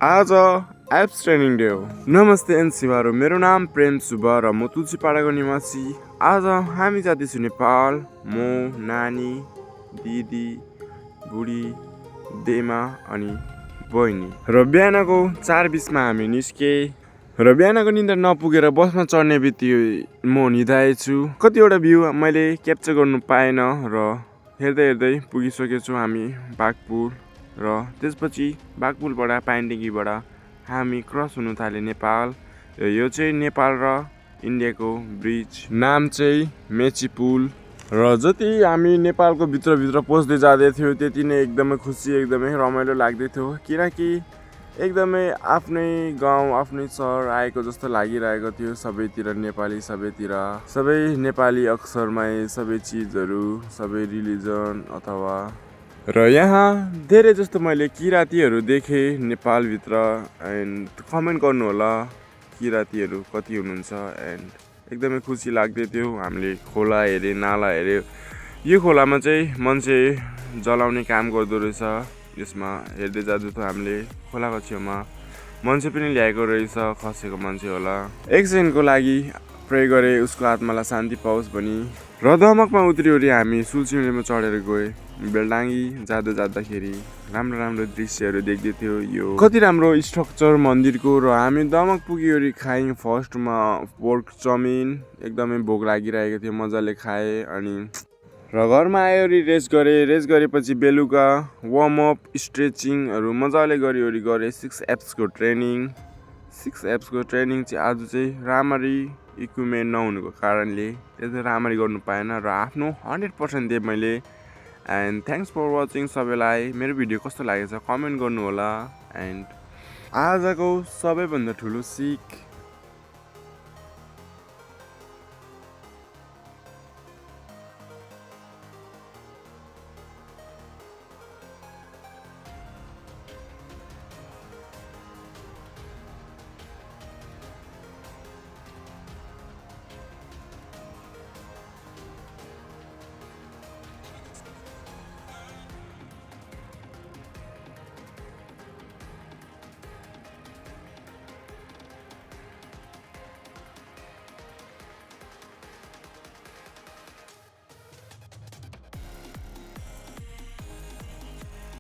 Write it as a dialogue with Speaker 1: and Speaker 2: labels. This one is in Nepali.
Speaker 1: आज एप्स ट्रेनिङ डे हो। नमस्ते एनसीबारो, मेरो नाम प्रेम सुब्ब र म तुलसीपाडाको निवासी। आज हामी जाँदैछु नेपाल। म, नानी, दिदी, बुढी, देमा अनि बहिनी। र बिहानको 4:20मा हामी निस्के। र बिहानको निन्द्रा नपुगेर बसमा चढ्ने बित्तिकै म निदाएछु। कतिवटा भ्यू मैले क्याप्चर गर्नु पाएन र हेर्दै हेर्दै पुगिसकेछु हामी बागपुल। र त्यसपछि बागपुलबाट पाइनटेङ्गीबाट हामी क्रस हुनु थाले नेपाल। यो चाहिँ नेपाल र इन्डियाको ब्रिज, नाम चाहिँ मेची पुल। र जति हामी नेपालको भित्र पस्दै जाँदै थियो त्यति नै एकदमै खुसी, एकदमै रमाइलो लाग्दै थियो। किनकि एकदमै आफ्नै गाउँ, आफ्नै सहर आएको जस्तो लागिरहेको थियो। सबैतिर नेपाली, सबै नेपाली अक्षरमै सबै चिजहरू, सबै रिलिजन अथवा। र यहाँ धेरै जस्तो मैले किरातीहरू देखेँ नेपालभित्र। एन्ड कमेन्ट गर्नु होला किरातीहरू कति हुनुहुन्छ। एन्ड एकदमै खुसी लाग्दै थियो। हामीले खोला हेऱ्यो, नाला हेऱ्यो। यो खोलामा चाहिँ मान्छे जलाउने काम गर्दो रहेछ। यसमा हेर्दै जाँदै थियो हामीले। खोलाको छेउमा मान्छे पनि ल्याएको रहेछ, खसेको मान्छे होला। एक सेकेन्डको लागि प्रे गरे उसको आत्मालाई शान्ति पाओस् भनी। र दमकमा उत्रिवरी हामी सुलसिमलीमा चढेर गए। बेलडाङ्गी जाँदाखेरि राम्रो दृश्यहरू देख्दै थियो। यो कति राम्रो स्ट्रक्चर मन्दिरको। र हामी दमक पुगिवरी खायौँ फर्स्टमा पोर्क चाउमिन। एकदमै भोक लागिरहेको थियो, मजाले खाएँ। अनि र घरमा आयो, रेस्ट गरेपछि बेलुका वार्मअप स्ट्रेचिङहरू मजाले गरेँ। 6 एप्सको ट्रेनिङ चाहिँ आज चाहिँ राम्ररी इक्विपमेन्ट नहुनुको कारणले त्यसै राम्ररी गर्नु पाएन। र आफ्नो 100% दिएँ मैले। And thanks for watching. सबैलाई मेरो भिडियो कस्तो लागेछ कमेन्ट गर्नु होला। एन्ड आजको सबैभन्दा ठुलो सिक